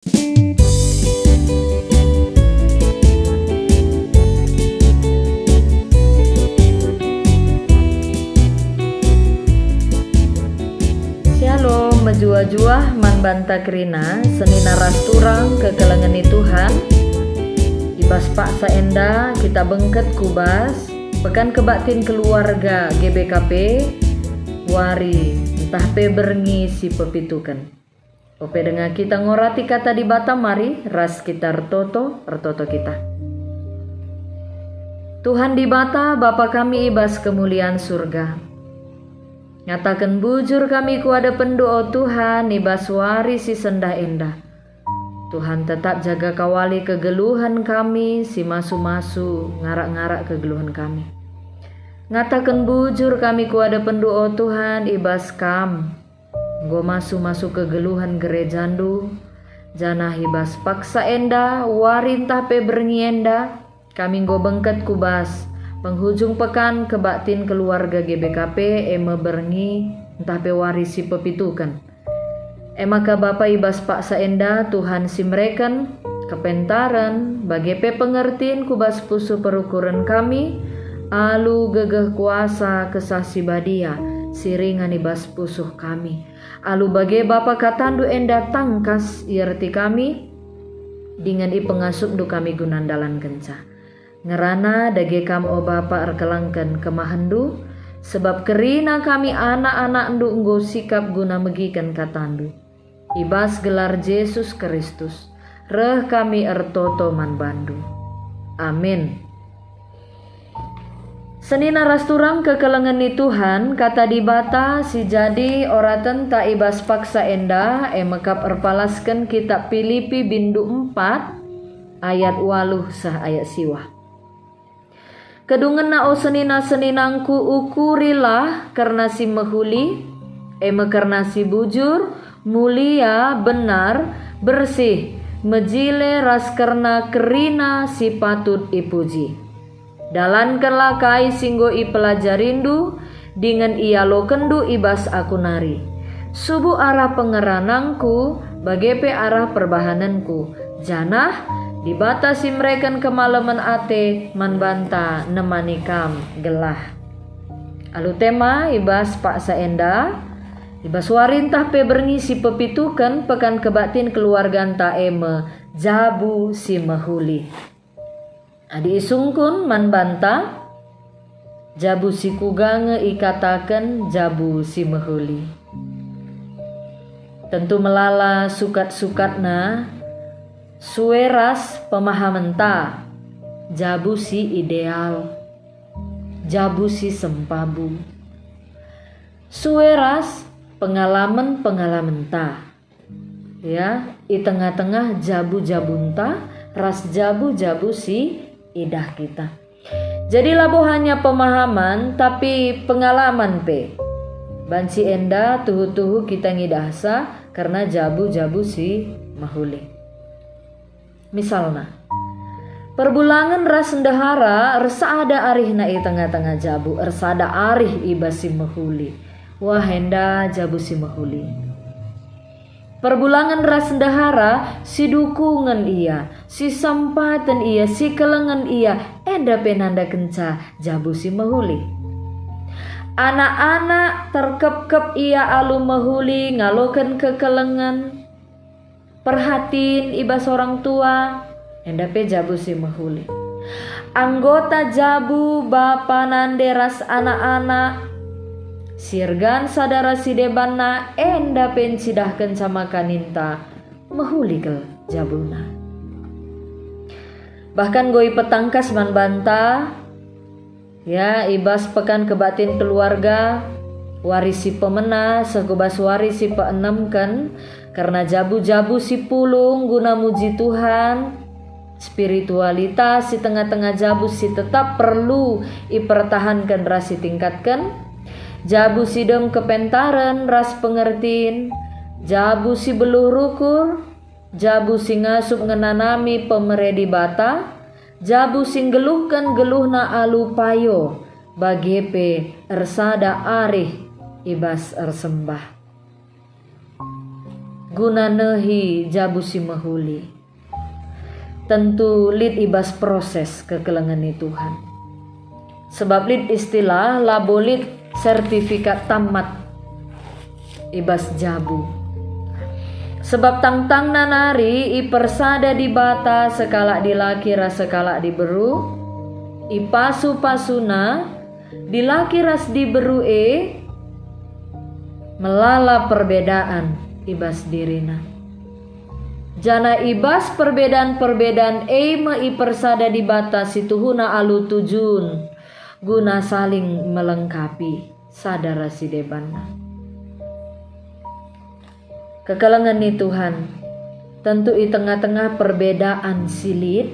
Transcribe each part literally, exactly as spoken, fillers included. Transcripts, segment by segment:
Shalom, mejuah-juah man banta kerina, senina ras turang kekelengen ni Tuhan. I bas paksa enda kita bengket ku bas Pekan Kebaktin Keluarga G B K P, wari ntah pe berngi si pepituken. Ope denga kita ngorati Kata Dibata, mari ras kita ertoto, ertoto kita. Tuhan Dibata, Bapa kami i bas kemulian Surga, ngataken bujur kami ku adepenNdu, o Tuhan, i bas wari si sendah enda. Tuhan, tetap jaga kawali kegeluhen kami si masu-masu, ngarak-ngarak kegeluhen kami. Ngataken bujur kami ku adepenNdu, o Tuhan, i bas Kam enggo masu-masu kegeluhen gerejaNdu, janah i bas paksa enda, wari ntah pe berngi enda, kami enggo bengket ku bas penghujung Pekan Kebaktin Keluarga G B K P, e me berngi ntah pe wari si pepituken. E maka Bapa, i bas paksa enda Tuhan si mereken kepentaren, bage pe pengertin ku bas pusuh perukuren kami, alu gegeh kuasa Kesah Si Badia si ringan i bas pusuh kami. Alu bage Bapa, KataNdu enda tangkas ierti kami, dingen ipengasup-Ndu kami guna ndalankenca. Ngerana dage Kam, o Bapa, erkelengken kemahenNdu, sebab kerina kami anak-anakNdu enggo sikap guna megiken KataNdu. I bas gelar Jesus Kristus, reh kami ertoto man baNdu. Amin. Senina ras turang kekelengen ni Tuhan, Kata Dibata si jadi oratenta i bas paksa enda, e mekap erpalasken Kitap Pilipi bindu empat ayat waluh seh ayat siwah. Kedungenna, o senina-seninangku, ukurilah kerna si mehuli, e me kerna si bujur, mulia, benar, bersih, mejile ras kerna kerina si patut ipuji. Dalankenlah kai si enggo ipelajarindu dingen ialokenndu i bas aku nari. Subuk arah pengeranangku, bage pe arah perbahanenku, janah Dibata si mereken kemalemen ate man banta nemani kam gelah. Alu tema i bas paksa enda, i bas wari ntah pe berngi si pepituken Pekan Kebaktin Keluarganta, e me jabu si mehuli. Adi isungkun man banta, jabu si kuga nge ikataken jabu si mehuli? Tentu melala sukat-sukatna sue ras pemahamenta, jabu si ideal, jabu si sempabu, sue ras pengalamen-pengalamenta. Ya, i tengah-tengah jabu-jabunta ras jabu-jabu si idah kita. Jadi labo hanya pemahaman, tapi pengalaman pe. Banci enda tuhu-tuhu kita ngidahsa kerna jabu-jabu si mehuli. Misalna, perbulangen ras ndehara ersada arihna i tengah-tengah jabu, ersada arih i bas si mehuli. Wah, enda jabu si mehuli. Perbulangen ras ndehara si dukungen ia, si sempaten ia, si kelengen ia, enda pe nandakenca jabu si mehuli. Anak-anak terkepkep ia alu mehuli ngaloken kekelengen, perhatin i bas orang tua, enda pe jabu si mehuli. Anggota jabu, bapa, nande ras anak-anak, si ergan sada ras si debanna, enda pe ncidahkenca maka ninta mehuli kal jabuna. Bahkan enggo ipetangkas man banta, ya, i bas Pekan Kebaktin Keluarga, wari si pemena seh ku bas wari si peenemken, kerna jabu-jabu si pulung guna muji Tuhan, spiritualitas si tengah-tengah jabu si tetap perlu ipertahanken ras itingkatken, jabu si dem kepentaren ras pengertin, jabu si beluh rukur, jabu si ngasup ngenanami pemere Dibata, jabu si nggeluhken geluhna alu payo, bage pe ersada arih i bas ersembah. guna nehi jabu si mehuli. Tentu lit i bas proses kekelengen ni Tuhan. Sebab lit istilah labo lit sertifikat tamat i bas jabu. Sebab tangtangna nari ipersada Dibata sekalak dilaki ras sekalak diberu, ipasu-pasuna, dilaki ras diberu e melala perbedaan i bas dirina. Janah i bas perbedaan-perbedaan e me ipersada Dibata si tuhuna alu tujun, guna saling melengkapi sada ras si debanna. Kekelengen ni Tuhan, tentu i tengah-tengah perbedaan si lit,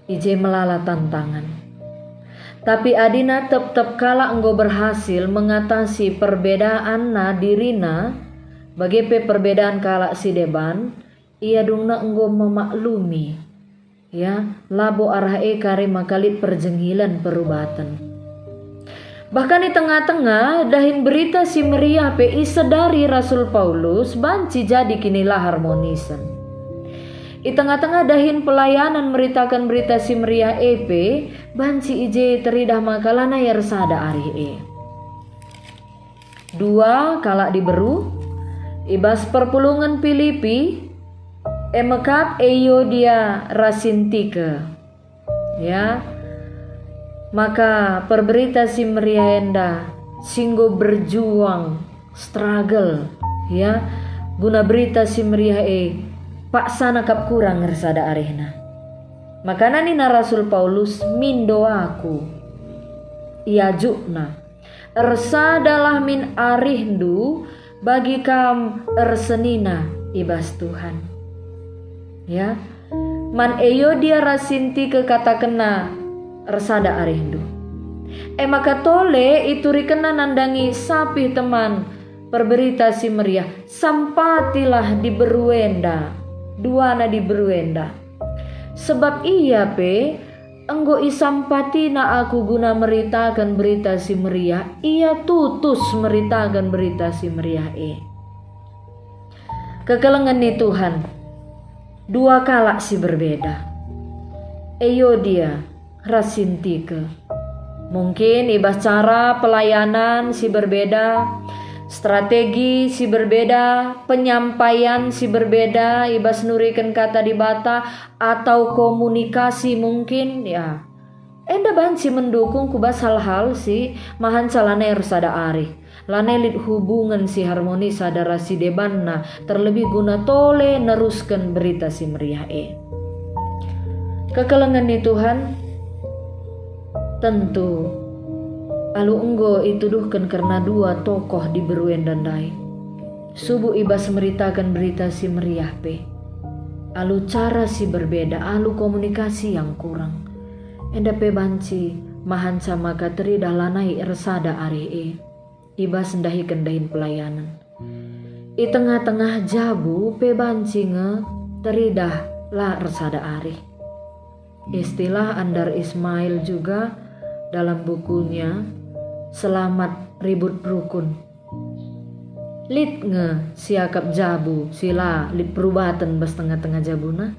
i je melala tantangan. Tapi adina tep-tep kalak enggo berhasil mengatasi perbedaanna dirina, bage pe perbedaan kalak si deban, ia dungna enggo memaklumi, ya, labo arah e kari maka lit perjengilen perubaten. Bahkan i tengah-tengah dahin Berita Si Meriah pe isedari Rasul Paulus banci jadi kinilaharmonisen. I tengah-tengah dahin pelayanan meritaken Berita Si Meriah e pe banci i je teridah maka lanai ersada arih e. Dua kalak diberu, i bas perpulungen Pilipi, e me kap Eyodia ras Sintike. Ya, maka perberita si meriah enda si enggo berjuang, struggle, ya, guna berita si meriah e paksana kap kurang ersada arihna. Makana nina Rasul Paulus, "Mindo aku." Iajukna, "Ersadalah min arihndu bagi kam ersenina i bas Tuhan." Ya, man Eyodia ras Sintike katakenna, "Ersada arihndu." E maka tole iturikenna nandangi sapih teman perberita si meriah, "Sampatilah diberu enda, duana diberu enda. Sebab ia pe enggo isampatina aku guna meritaken berita si meriah, ia tutus meritaken berita si meriah e." Kekelengen ni Tuhan, dua kalak si berbeda, Eyodia ras Sintike. Mungkin i bas cara pelayanan si berbeda, strategi si berbeda, penyampaian si berbeda i bas nuriken Kata Dibata, atau komunikasi mungkin, ya. Enda banci mendukung ku bas hal-hal si mahanca lanai ersada arih, lanai lit hubungen si harmonis sada ras si debanna, terlebih guna tole nerusken berita si meriah e. Kekelengen ni Tuhan, tentu alu enggo ituduhken kerna dua tokoh diberu enda ndai. Subuk i bas meritaken berita si meriah pe, alu cara si berbeda, alu komunikasi yang kurang. Enda pe banci mahanca maka teridah lanai ersada arih e i bas ndahiken dahin pelayanen. I tengah-tengah jabu pe banci nge teridah la ersada arih. Istilah Andar Ismail juga dalam bukunya Selamat Ribut Rukun. Lit nge siakap jabu si la lit perubaten bas tengah-tengah jabuna?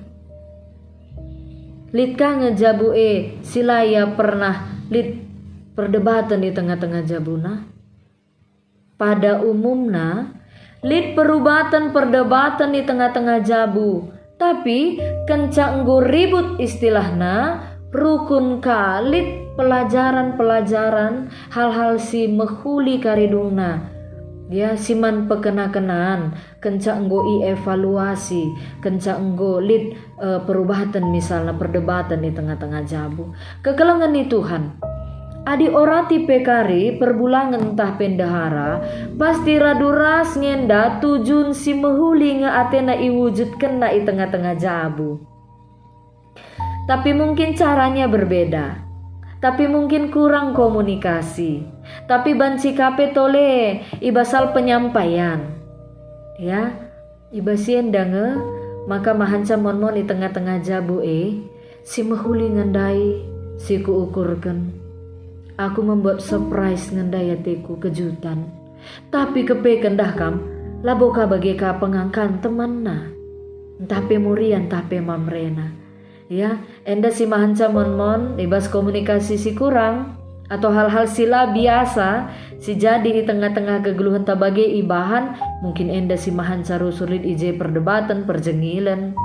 Lit ka nge jabu e si la ia pernah lit perdebaten i tengah-tengah jabuna? Pada umumna, lit perubaten perdebaten i tengah-tengah jabu, tapi kenca enggo ribut istilahna, rukun ka lit pelajaran-pelajaran hal-hal si mehuli kari dungna, ya, si man pekena-kenaan, kenca enggo ievaluasi, kenca enggo lit, eh, perubaten misalna perdebaten i tengah-tengah jabu. Kekelengen ni Tuhan. Adi orati pe kari perbulangen ntah pe ndehara, pasti radu ras ngenda tujun si mehuli nge atena iwujudkenna i tengah-tengah jabu. Tapi mungkin caranya berbeda. Tapi mungkin kurang komunikasi. Tapi banci ka pe tole i bas hal penyampaian. Ya, i bas si enda nge maka mahanca mon-mon i tengah-tengah jabu e, si mehuli nge ndai, si kuukurken. Aku membuat surprise nge ndai ateku, kejutan. Tapi kepeken dah kam, Labo ka bage ka pengangkan temanna, ntah pe Moria, ntah pe Mamrena. Ya, enda si mahanca mon-mon i bas komunikasi si kurang, atau hal-hal si la biasa si jadi i tengah-tengah kegeluhenta bage ibahan, mungkin enda si mahanca rusur lit i je perdebaten, perjengilen,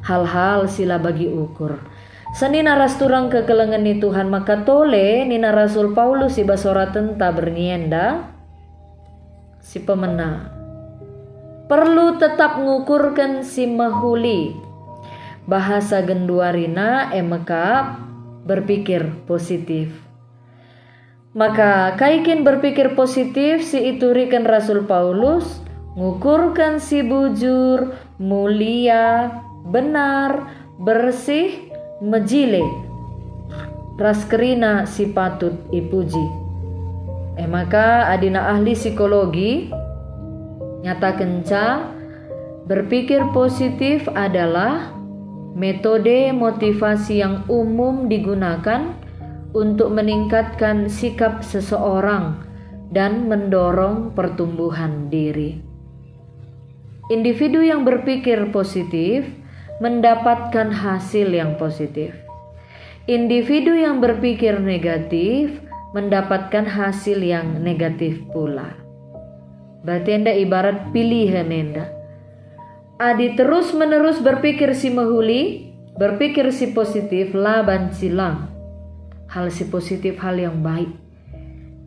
hal-hal si la bagi ukur. Senina ras turang kekelengen ni Tuhan, maka tole nina Rasul Paulus i bas suratenta berngi enda, si pemena, perlu tetap ngukurken si mehuli. Bahasa genduarina e mekap berpikir positif. Maka kai kin berpikir positif si ituriken Rasul Paulus? Ngukurken si bujur, mulia, benar, bersih, mejile, ras kerina si patut ipuji. E maka, adina ahli psikologi nyatakenca, berpikir positif adalah metode motivasi yang umum digunakan untuk meningkatkan sikap seseorang dan mendorong pertumbuhan diri. Individu yang berpikir positif mendapatkan hasil yang positif. Individu yang berpikir negatif mendapatkan hasil yang negatif pula. Berarti enda ibarat pilihan enda. Adi terus-menerus berpikir si mehuli, berpikir si positif, la banci lang. Hal si positif, hal yang baik.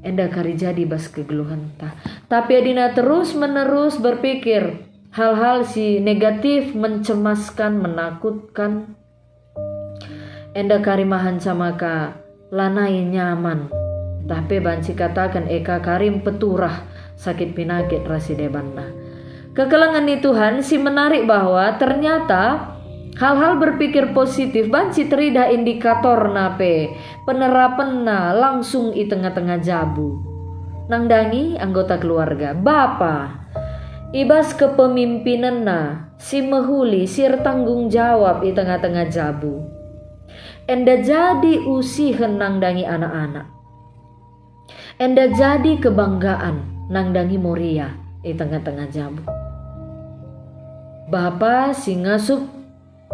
Enda kari jadi bas kegeluhenta. Tapi adina terus-menerus berpikir hal-hal si negatif, mencemaskan, menakutkan, enda kari mahanca maka lanai nyaman, ntah pe banci kataken e ka kari mpeturah sakit penakit ras si debanna. Kekelengen ni Tuhan si menarik bahwa ternyata hal-hal berpikir positif banci teridah indikatorna pe penerapenna langsung i tengah-tengah jabu. Nandangi anggota keluarga, bapa, i bas kepemimpinenna si mehuli, si ertanggung jawab i tengah-tengah jabu. Enda jadi usihen nandangi anak-anak. Enda jadi kebanggaan nandangi Moria i tengah-tengah jabu. Bapa si ngasup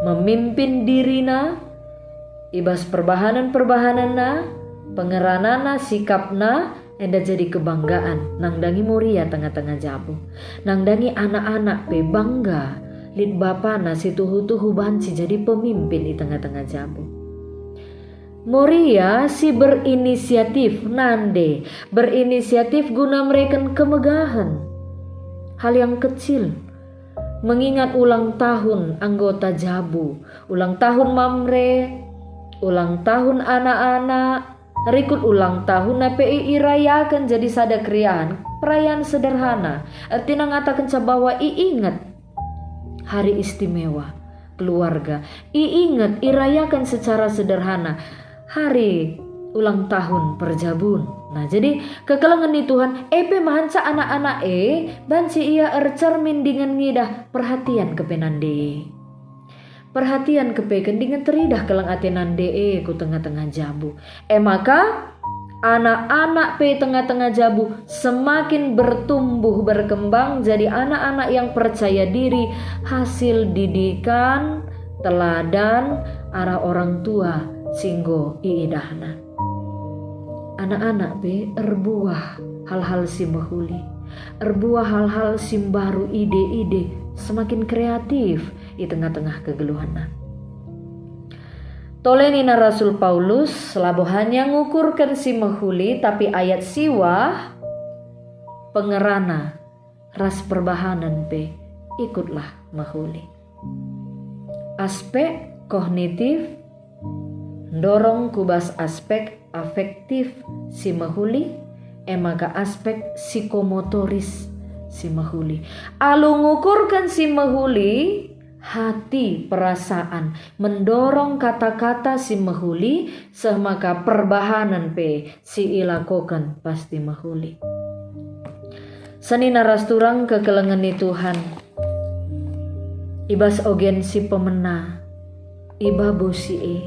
memimpin dirina i bas perbahanen-perbahanenna, pengeranana, sikapna, enda jadi kebanggaan nandangi Moria tengah-tengah jabu. Nandangi anak-anak pe bangga lit bapana si tuhu-tuhu banci jadi pemimpin i tengah-tengah jabu. Moria si berinisiatif nande, berinisiatif guna mereken kemegahen. Hal yang kecil, mengingat ulang tahun anggota jabu, ulang tahun Mamre, ulang tahun anak-anak, rikut ulang tahun na pe i-, irayaken jadi sada keriahen, perayaan sederhana. Ertina ngatakenca bahwa iinget hari istimewa keluarga, iinget, irayaken secara sederhana hari ulang tahun perjabun. Nah, jadi kekelengen ni Tuhan, e pe mahanca anak-anak e banci ia ercermin dingen ngidah perhatian kepe nande. Perhatian kepeken dingen teridah keleng ate nande e ku tengah-tengah jabu. E maka, anak-anak pe tengah-tengah jabu semakin bertumbuh berkembang jadi anak-anak yang percaya diri, hasil didikan, teladan arah orang tua si enggo iidahna. Anak-anak pe erbuah hal-hal si mehuli, erbuah hal-hal si mbaru, ide-ide, semakin kreatif i tengah-tengah kegeluhenna. Tole nina Rasul Paulus, labo hanya ngukurken si mehuli, tapi ayat siwah, pengerana ras perbahanen pe ikutlah mehuli. Aspek kognitif ndorong ku bas aspek afektif si mehuli, e maka aspek psikomotoris si mehuli. Alu ngukurken si mehuli, hati, perasaan, mendorong kata-kata si mehuli, seh maka perbahanen pe si ilakoken pasti mehuli. Senina ras turang kekelengen ni Tuhan, i bas ogen si pemena, i babo si e,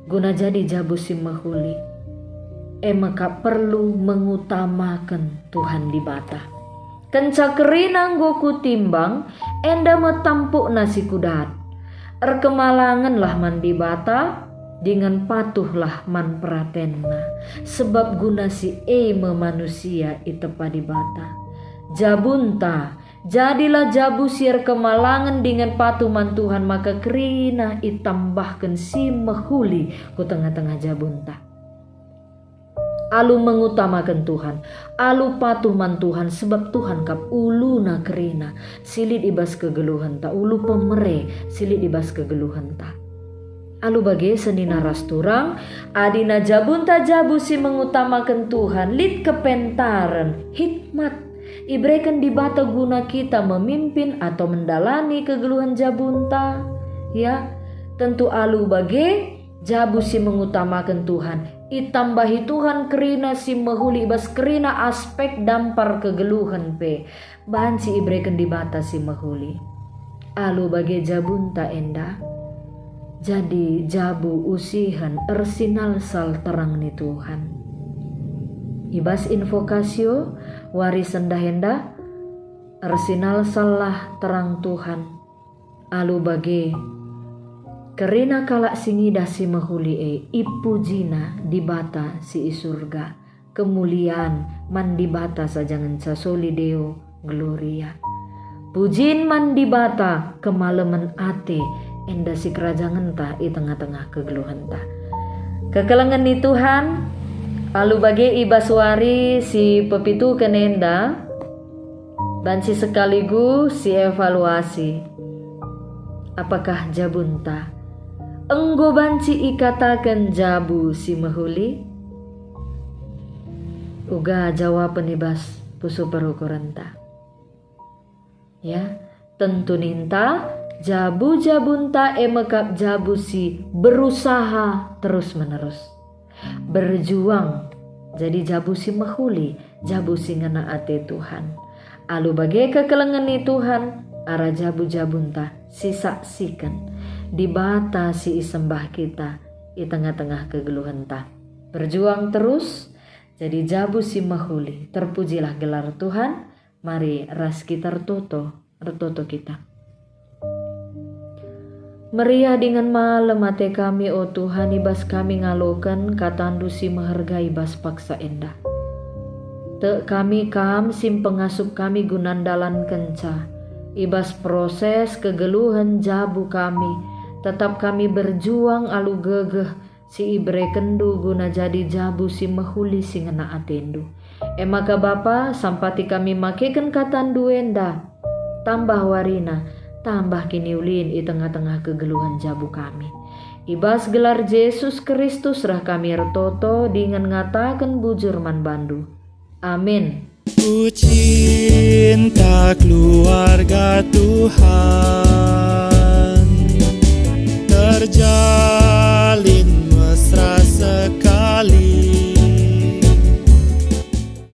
guna jadi jabu si mehuli, e maka perlu mengutamaken Tuhan Dibata. Kenca kerina enggo kutimbang, enda me tampukna si kudat. Erkemalangenlah man Dibata, dingen patuhlah man peratenNa, sebab guna si e me manusia itepa Dibata. Jabunta, jadilah jabu si erkemalangen dingen patuh man Tuhan, maka kerina itambahken si mehuli ku tengah-tengah jabunta. Alu mengutamaken Tuhan, alu patuh man Tuhan, sebab Tuhan kap uluna kerina si lit i bas kegeluhenta, ulu pemere si lit i bas kegeluhenta. Alu bage senina ras turang, adina jabunta jabu si mengutamaken Tuhan, lit kepentaren, hikmat, ibereken Dibata guna kita memimpin atau mendalani kegeluhen jabunta. Ya, tentu alu bage, jabu si mengutamaken Tuhan, itambahi Tuhan kerina si mehuli i bas kerina aspek dampar kegeluhen pe, banci ibereken Dibata si mehuli. Alu bage jabunta enda jadi jabu usihen ersinalsal terang ni Tuhan. I bas Invocatio, wari sendah enda, ersinalsallah terang Tuhan. Alu bage, kerina kalak si ngidah si mehuli e, ipujina Dibata si i Surga. Kemulian man Dibata saja ngenca soli Deo, Gloria. Pujin man Dibata, kemalemen ate, enda si kerajangenta i tengah-tengah kegeluhenta. Kekelengen ni Tuhan, alu bage i bas wari si pepituken enda, banci sekaligus si evaluasi. Apakah jabunta enggo banci ikataken jabu si mehuli? Uga jawapen i bas pusuh perukurenta. Ya, tentu ninta, jabu-jabunta e mekap jabu si berusaha terus-menerus. Berjuang jadi jabu si mehuli, jabu si ngena ate Tuhan. Alu bage kekelengen ni Tuhan, arah jabu-jabunta si saksiken Dibata si isembah kita i tengah-tengah kegeluhenta. Berjuang terus, jadi jabu si mehuli. Terpujilah gelar Tuhan. Mari ras kita ertoto, ertoto kita. Meriah dingen malem ate kami, o Tuhan, i bas kami ngaloken kataNdu si meherga i bas paksa enda. Tek kami Kam si mpengasup kami guna ndalankenca. I bas proses kegeluhen jabu kami, tetap kami berjuang alu gegeh, si iberekenNdu guna jadi jabu si mehuli si ngena ateNdu. E maka Bapa, sampati kami makeken kataNdu enda, tambah warina, tambah kiniulin i tengah-tengah kegeluhen jabu kami. I bas gelar Jesus Kristus reh kami ertoto dingen ngataken bujur man banNdu. Amin. Ku cinta keluarga Tuhan, terjadi